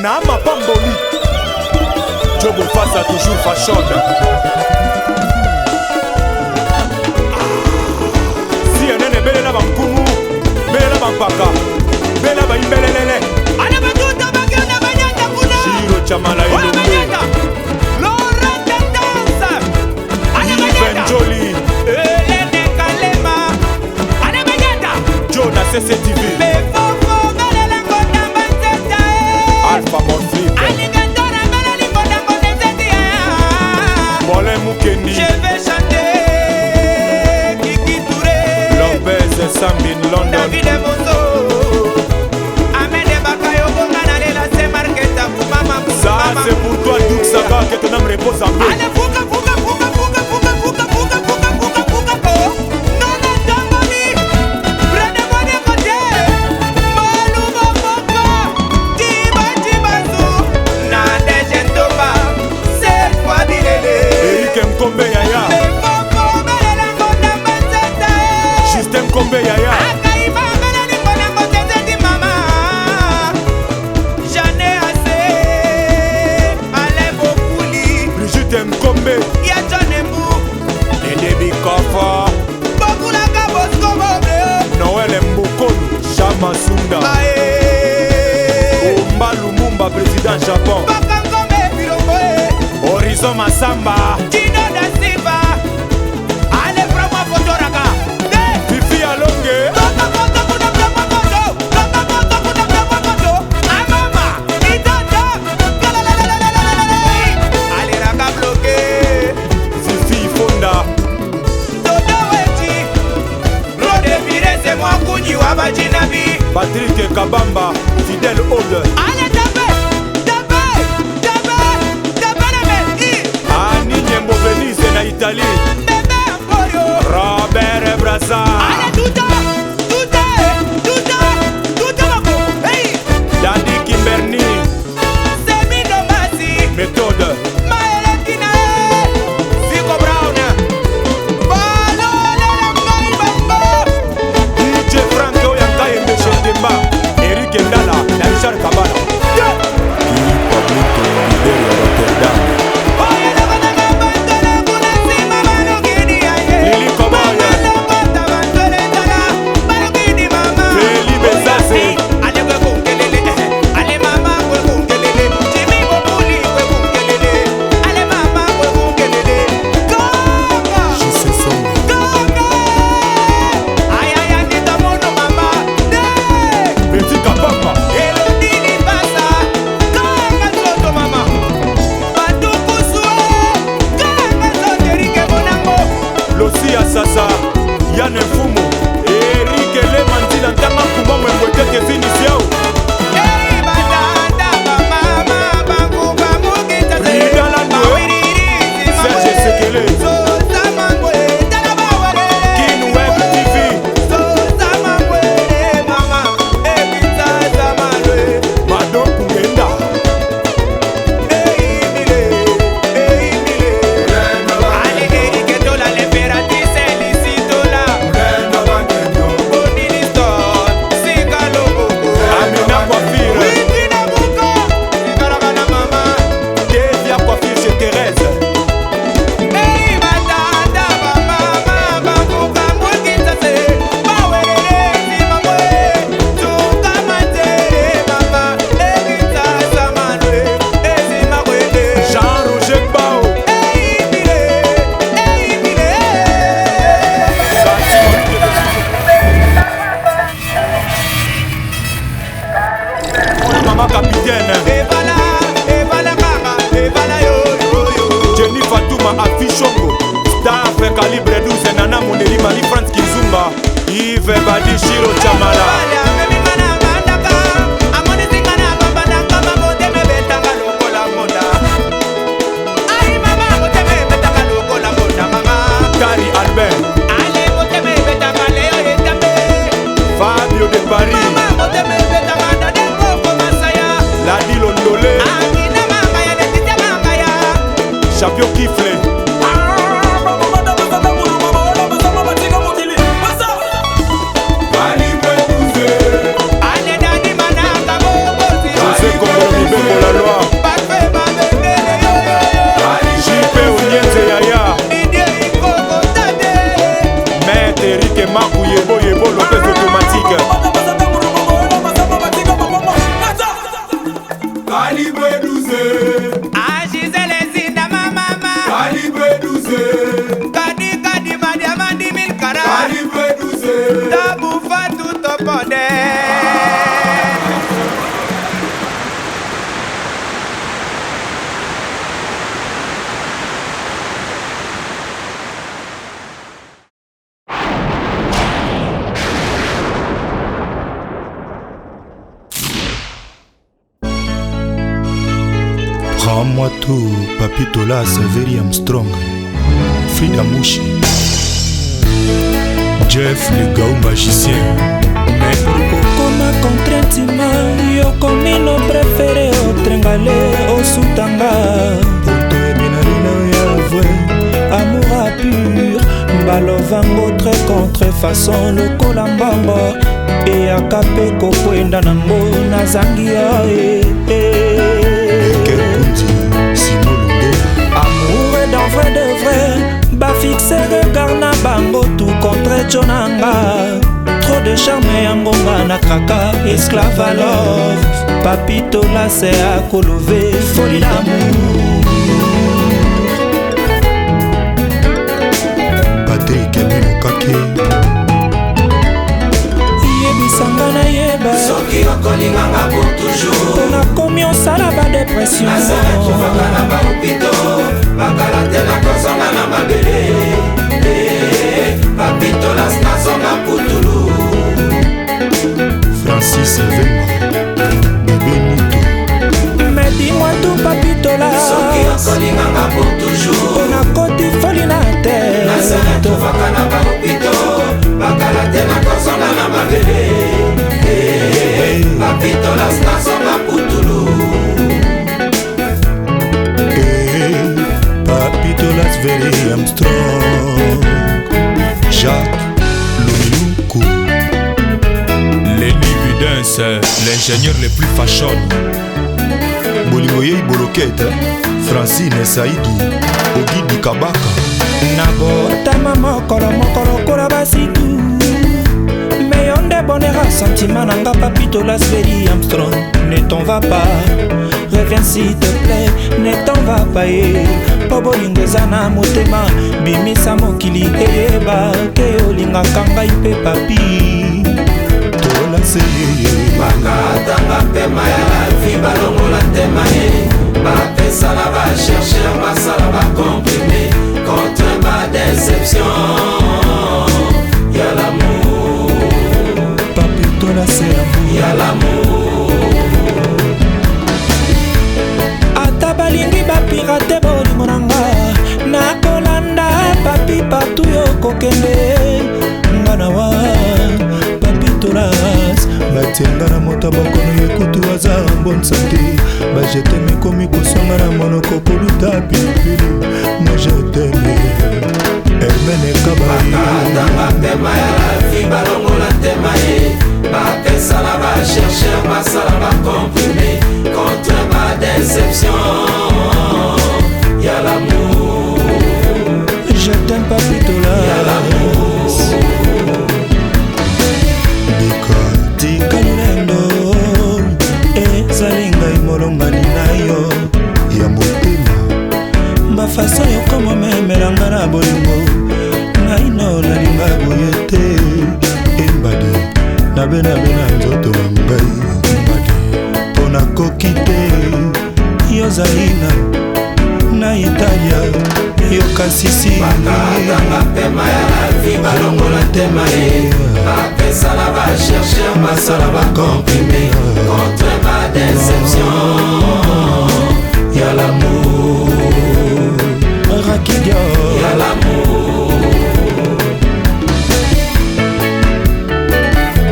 Na mapamboli. Jobo Fasa toujours fashion. CNN belela bankumu, belela bampaka, bela bayimbelelele. Ana batuta bakenda banyata kuna. Shiro Chamala Ola Elombe. banyata. Laurent Tendance. Ana Yves banyata. Njoli, Helene Kalema. Ana banyata. Joe na CCTV. Befofo belela ngonda banzeta, eh. Alpha Morphine. Alligator beleli ngonda ngonda nzeti, eh. Paulin Mukendi. Je vais chanter Kiki Touré. Lopez Sambin London. David Bonzo. Ahmed Bakayoko nga nalela se Marqueta Kumama Ça Kumama. c'est pour toi Douk Saga, que ton âme repose en paix. Allez, fuka, fuka, fuka, fuka, fuka, fuka, fuka, fuka, fuka, fuka, oh. Nana Tamboli. Prenez-moi de côté. Maluba Moka. Tiba, Tibazu. Nadège Ndomba. Cette fois, Bilele. Eric Nkombe Yaya. Befofo, belela ngonda mbanzeta, eh. Justin Nkombe Yaya. Akaïba, beleli ngonda ngonzete, mama. J'en ai assez. Alain Bokuli. Brigitte Nkombe. Ya John Embu. Dede Bikofa. Bokulaka Bosco Bobe. Noël Mbokolo. Chama Sunda. Ae. Omba Lumumba, président Japon. Bakangombe Bilombo, eh. Horizon Massamba. Tino da Silva. Allez, prends-moi photo, Raka. Eh. Fifi Alonge. Toka photo, kuna prends-moi photo. Toka photo, kuna prends-moi photo. Ah, mama. Itata. Kalalalalalalalala. Allez, Raka bloqué. Fifi Fonda. Dodo Wechi. Rode Pirese, Mwakunyi, Wabajinabi. Patrick Kabamba. Fidèle Aude. Allez, tapez, tapez, tapez, tapez la main. I. Annie Nyembo Venise na Italie. Bébé Emporio. Robert Brazza. Allez, tout à, tout à, tout à, tout à Mako. Hey. Daddy Kimberly. Semi Domasi. Méthode. Maele Kinae. Zico Brown. Balolela ngai bango. DJ Frank Oyanka Emesho Temba. Eric Ndala na Richard Kabala. Pablito leader ya Rotterdam. Oyo lokola bandolo kuna nsima balokini ya ye. Lili Koboy. Mama lokota bandolo ezala, balokini mama. Feli Bezaze. Ale kwe kunkelele, ale mama kwe kunkelele. Jimmy Bobuli kwe kunkelele, ale mama kwe kunkelele. Konga, konga. Ay, ay, ay, nita mono mama. De. Petit Kabamba. Elodie Lipasa, kanga nzoto mama. Batukusu, kanga nzoto Erike Bonango. Losi Sasa, Yann Mfumo, Eric Lemantila Ntanga Kuma Mwembwe Tete Zinisiao. Ei, batata, bamama, banguka mukitaze. Lidala Ndwe. Bawiriri, Serge zimabwe. Sekele. Sosa mangwe, tala bawelele. Kin Web TV. Sosa mangwe, mama, ebitsa malwe. Mado Kungenda. Ei, mile, ei, mile. Ale Erike Tola, l'impératrice Elisitola. Boniliston, Sika Loboko. Amina Coiffure. Wikina Buko, Sikalaka na mama. Devia Coiffure chez Thérèse. Ei, batata, bamama, banguka mukitase. Bawelele, zimamwe. Tuka manzele, mama. Ekitasa malwe, ezimakwende. Jean-Roger Bao. Ei, mile, ei, mile. Mama capitaine. Evala, evala kaka, evala yo, yo, yo. Jenny Fatouma Afishongo. Staff calibre 12 Nana Moneli Marie France Kizumba. Yves Badi Shiro Chamala. Tari Albert. Fabio de Paris. Ladi Londolé. Champion Kifle. José Kongolo Mibeko. Maku Yebo Yebo Lopez automatique. Calibre 12. Ah, Gisèle Zinda, ma mama. Calibre 12. Kadi kadi madiama 10 000 carats. Calibre 12. Taboufa tout au poder. Prends-moi tout, Papitola, Saveri Armstrong, Frida Mouchi, Jeff le gaou magicien, mais Okokoma contre ntima, yokomi no préféré, otrengale osutanga. Poto ebinalina ya vrai amour a pur, balovango très contrefaçon lokola mbongo eyaka mpe kokwenda nango, nazangi yo eh, eh. Ekel Kundi, Simon Lungela. Amour dans vrai de vrai, bafixe regard na bango tout contre tio nanga. Trop de charme, yango nga na kraka, esclave à love. Papitola se akolove folie d'amour. Patrick Emilokake. Yebisanga nayeba soki okolinganga pour toujours. Mpo nakomi osala badépression. Nazaretuvaka na bahopito, bakala te, nakozonga na mabele. Eh, Papitolas, nazonga putulu. Francis Vemba, Bébé Nito. Mais dis-moi tout, Papitola. Soki okolinganga pour toujours. Mpo nakoti folie na tête. Nazaretuvaka na bahopito, bakala te, nakozonga na mabele. Eh, Papitolas, nazonga putulu. Eh, Papitolas Very Armstrong, Jacques Lomiluku. Lenny Videns, l'ingénieur le plus fashion. Bolingo yei bolokete, Francine Saidi, Ogidi Kabaka. Nabotama mokolo moko lokola basitu, me yo nde bonheur, sentiment na nga. Papitolas Veri Armstrong, ne t'en va pas, reviens s'il te plaît, ne t'en va pas ye. Mpo bolingo eza na motema, bimisa mokili eyeba ke olingaka ngai mpe papi. Tolase yeye. Bakatanga pema ya la vie, balongola tema ye, bapesala bachercheur, basala bacomprimé contre badéception ya l'amour. Papitolas amour. Ya l'amour. Ata balingi bapirate bolingo na nga, nakolanda papi partout yo kokende, nga na wa Papitolas. Batianga na moto bokono, yekutu aza bonne santé. Bajeteme ekomi kosonga na monoko, koluta pilipili. Moi je t'aime, Hermene Kabai. Bakatanga pema ya la vie, balongola tema ye, bapesala bachercheur, basala bacomprimé contre badéception ya l'amour. Je t'aime, Papitolas. Ya l'amour. Bika. Tika lolendo, ezali ngai molongani na yo. Ya motema. Bafaçon yokoma memelanga na bolingo, naino nalinga boye te. Embadi nabenabe na nzoto na ngai, mbadi mpo nakoki te. Yo ozali na Italia, yoka sisi. Bakatanga pema ya la vie, balongola tema ye, bapesala bachercheur, basala bacomprimé contre badéception ya l'amour. Rakidio. Ya l'amour.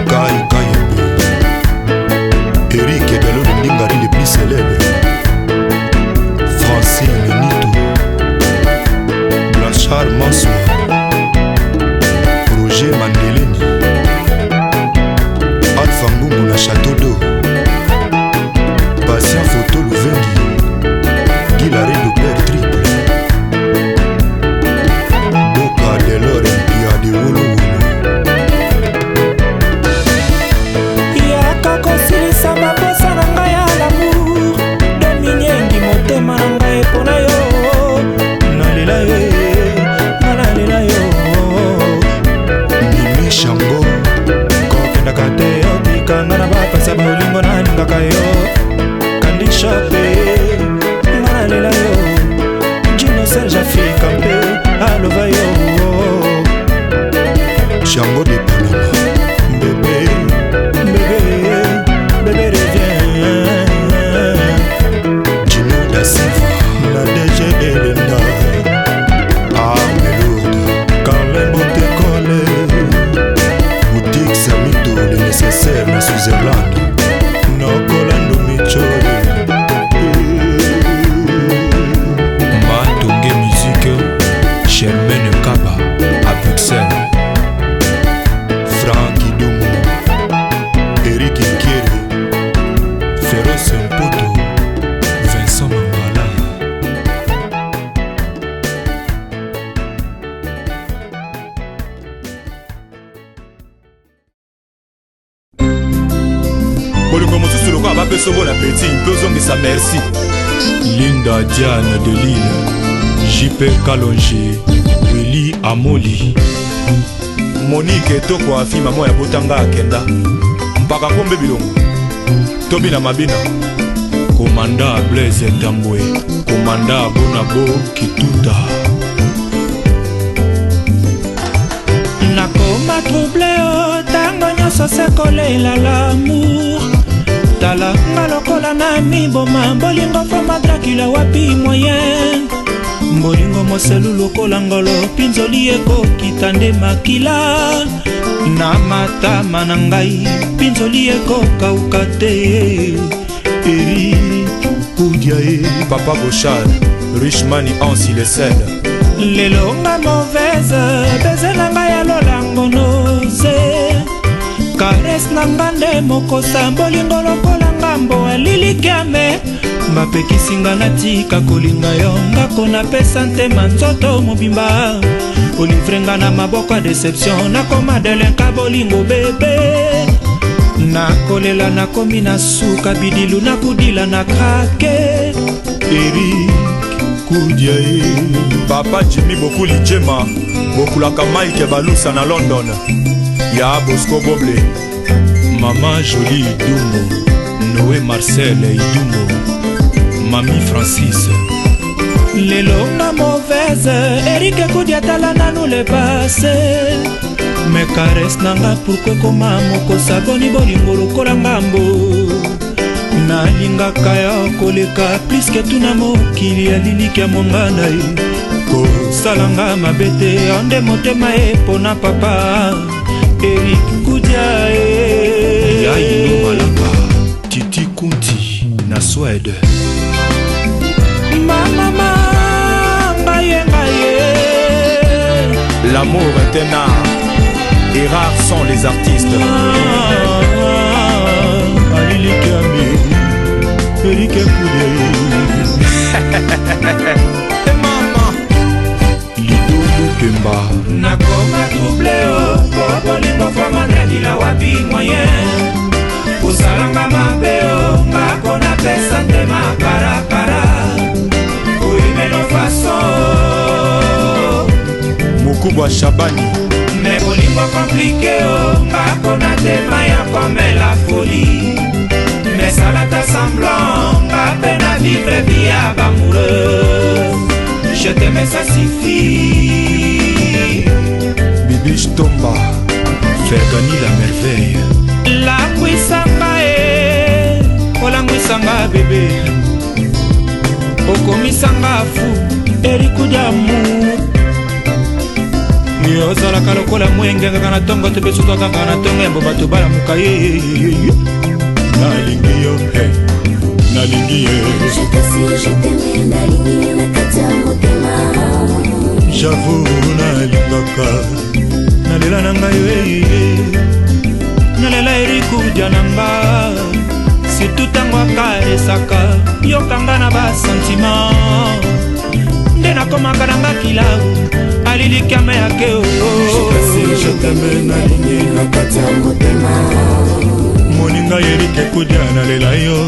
Kai Kayembe, Erik Galolo Ndingari le plus célèbre, Francine Nito, Blanchard Mansoir, Roger Mandeleni, Alpha Ngungu na Château d'eau, Patient Photo Luvengi, Guy Laredo, Père Triple. Chango de Panama. Bébé, bébé, bébé reviens. Jimmy da Silva. Na DG Elenda. Arme lourde. Carlin Botekole. Boutique Samito, le nécessaire na Switzerland. Nokolando Michori. Matonge Musique, Germaine Kaba à Bruxelles. Franck Idumu. Eric Nkiere. Féroce Mpoto, Vincent Mangala. Bolingo mosusu lokola bapesa bon appétit mpe ozongisa merci. Linda Diane de Lille. JP Kalonji. Willy Amoli. Monique Etoko afi mama ya botanga akenda mpaka kombe bilongo tobina mabina. Komanda Blaise Tambwe. Komanda Bonabo Kituta. Nakoma trouble o ntango nyonso se kolela l'amour. Tala nga lokola na miboma bolingo fama Dracula wapi moyen. Bolingo moselu lokola ngolo mpinzoli ekokita nde makila na matama na ngai mpinzoli ekokauka te. Eric Kudia e. Papa Bochard, Richman Ansi Lesel. Lelo nga mauvaise beze na ngai ya lolango noze karese na nga nde mokosa bolingo lokola ngambo alilikiame bapekisi nga natika kolinga yo ngako napesa ntema nzoto mobimba olivre nga na maboko ya deception nakoma delinka bolingo bebe nakolela nakomi na suka bidilu nakudila na krake. Eric Kudia e. Papa Jimmy Bokuli Jema, Bokulaka Mike Balusa na London. Ya Bosco Boble. Mama Jolie Idumbo. Noé Marcel Idumbo. Mami Francis. Lelo nga mauvaise Eric Kudia tala nanu le passé me karese na nga pourkui ekoma mokosa boni bolingo lokola ngambo nalingaka yo koleka pliske tuna mokili ya liliki ya monga na ye kosala nga mabe te ande motema ye mpona papa Eric Kudia e. Yaino Malaka. Titi Kunti na Suède. Mamama ngai ye ngai ye. L'amour est un art et rares sont les artistes. Alilikami Eric Kudia. Mama Lido Lukemba. Nakoma trouble o po bolingo fama ndadila wapi moyen kosalanga mabe o ngako napesa ntema karakara oyebelo façon. Mukubwa Shabani. Me bolingo komplike o ngako na tema ya komela folie me salata semblant nga mpe na vivre vie ya bamoureux je t'aime ça suffit. Bibiche Tomba. Fergani la merveille. Langwisanga e olangwisanga bebe okomisanga fu erikudiamu ozalaka lokola mwengengaka na ntongo te mpe soto akanga na ntongo yambo bato balamuka ye. Nalingi yo hey. Nalingi ye. Je t'assure, je t'aime, nalingi na kati ya motema. J'avoue nalingaka. Nalela na ngai ye nalela erikudia na nga surtout ntango akaresaka yokanga na basentiment nde nakomaka na nga kilau alilikiame yake Je t'assure, je t'aime, nalingi na kati ya motema. Moninga Eric Kudia nalela yo.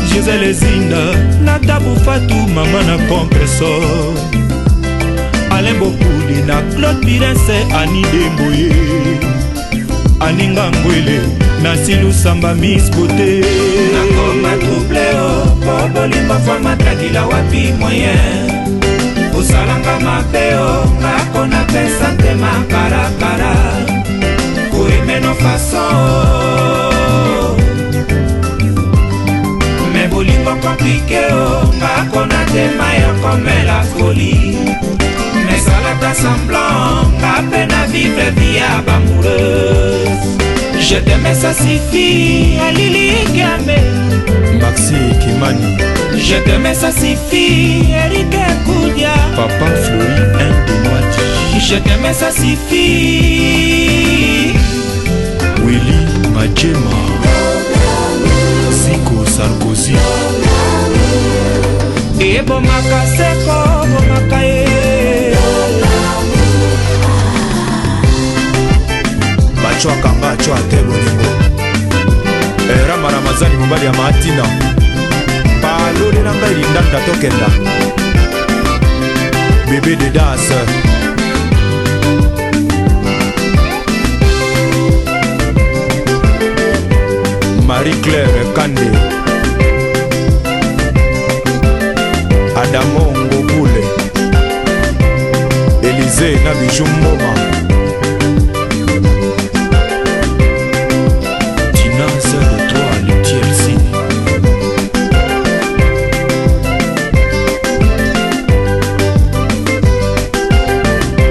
Gisele Zinda na Tabu Fatu mama na compressor. Alain Bokuli na Claude Pirense Ani Demboye. Aninga Ngwele na Silusamba Miss Beauté. Nakoma trouble o po bolingo fama tadila wapi moyen osalanga mabe o ngako napesa ntema karakara. Komela folie, mais salata semblant nga mpe na vivre vie ya bamoureuse. Je t'aime, ça suffit, alili Kiambe. Maxi Kimani. Je t'aime, ça suffit, Eric Koudia. Papa Flori un Denoati. Je t'aime, ça suffit. Willy Majema, Ziko Sarkozy. Ebomaka seko bomaka ye. Bacwakanga acwa te bolingo. Rama Ramazani, mobali ya Maatina, balolela ngai lindanda tokenda. Bebe de das. Marie Claire Kande, Adamo Ngobule, Elize na Bijou Mboma. Tina 03, le TLC.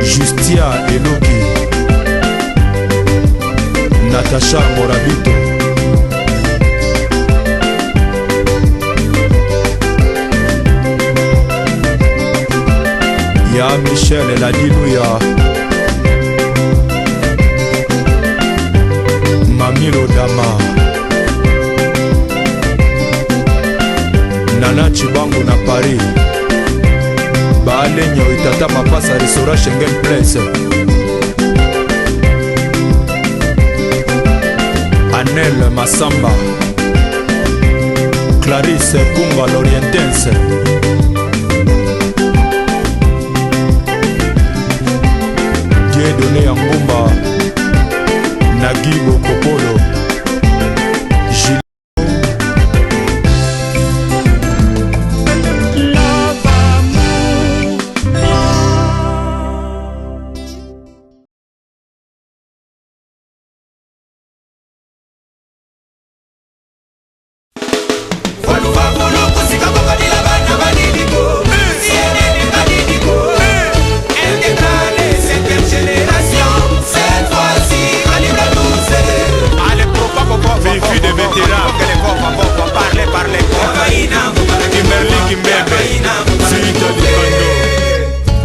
Justia Eloki, Natacha Morabito. Ya Michel Ladiluya, Mamilo Dama, Nana Chibangu na Paris, Baalenyo Itata Mapasa, restaurant Schengen Place. Anel Masamba, Clarisse Kunga l'Orientense. Dieudonné ya Ngumba, Nagi Bokopolo. Jules. Love, amour. Fifi de vétéran. Kimberly Kimbembe, Zita Dikando.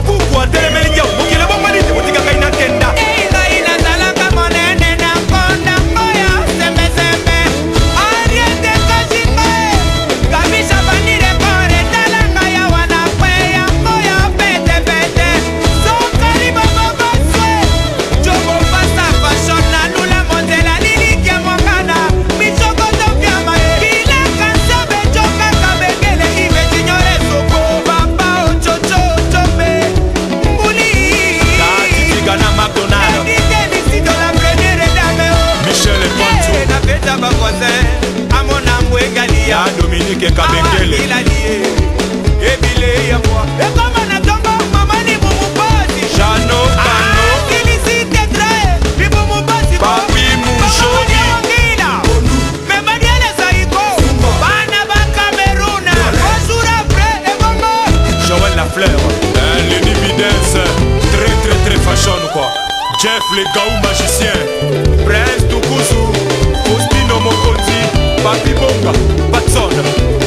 Kuku atelemeli njau mokili bongwani te botika ngai nakenda. Ngai nazalaka monene na nkonda oyo sembesembe Ariete Kajinga kabisha bandirekore tala ngai awa na kweya oyo petepete sokali boboboswe jobopasa fashion nalula monzela lilikia mokana misokotopiama kilaka nsabe jokaka bekele ive jinyore soko papa ococo cope mbuli. Katitika na McDonald. Michel Pancho. Napeta bavoisin amona mbwegalia. Ya Dominique Kabengele. Ebile ya mbwa ekoma na ntongo mama libumubasi. Jano Kano. Libumubasi. Papi Mushobi. Memadielesaiko bana bakameruna osura pre ebongo. Joël Lafleur. Hein, Lenny Bidens. Très très très fashion quoi. Jeff le Gaou magicien. Prince Tukusu, Faustino Mokonzi, Papi Bonga, Patson.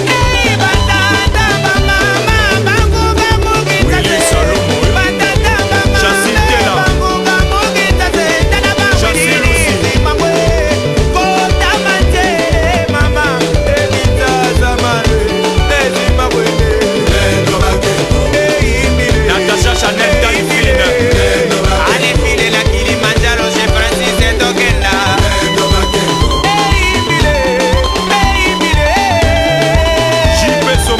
Ei, batata bamama banguga. Willy Salomo. Batata bamama. Chassis Tela. Chassis Lucy. Natacha Chanel Taifine. JP.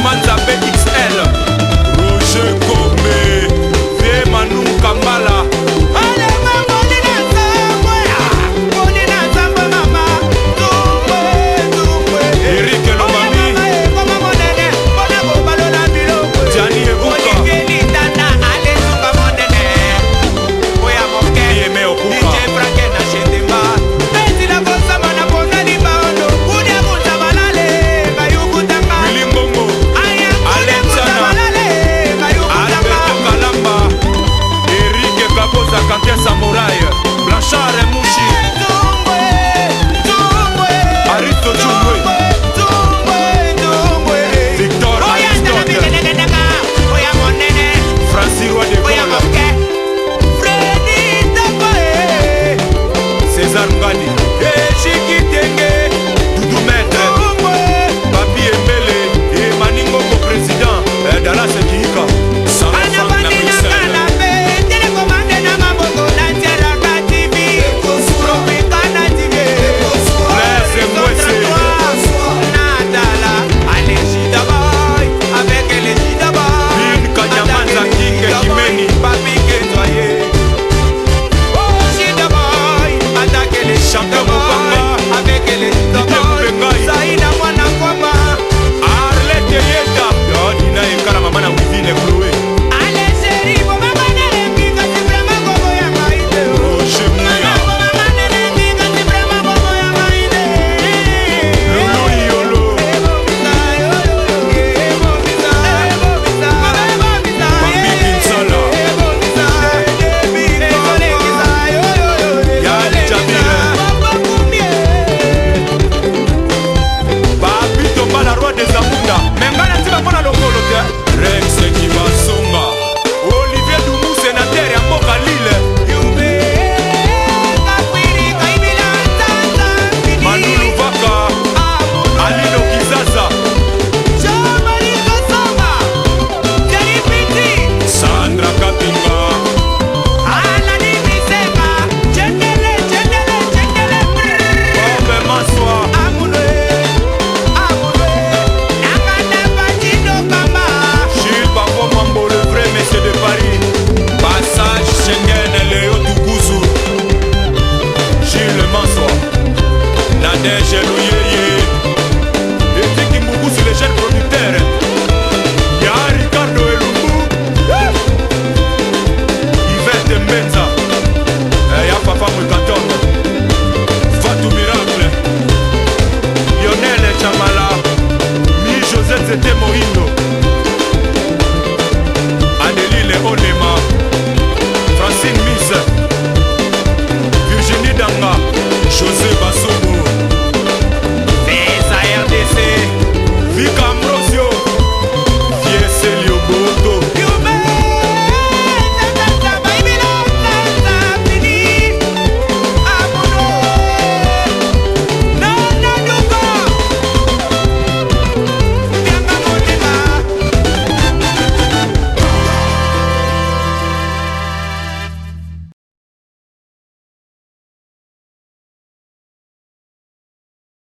Nadège Louye.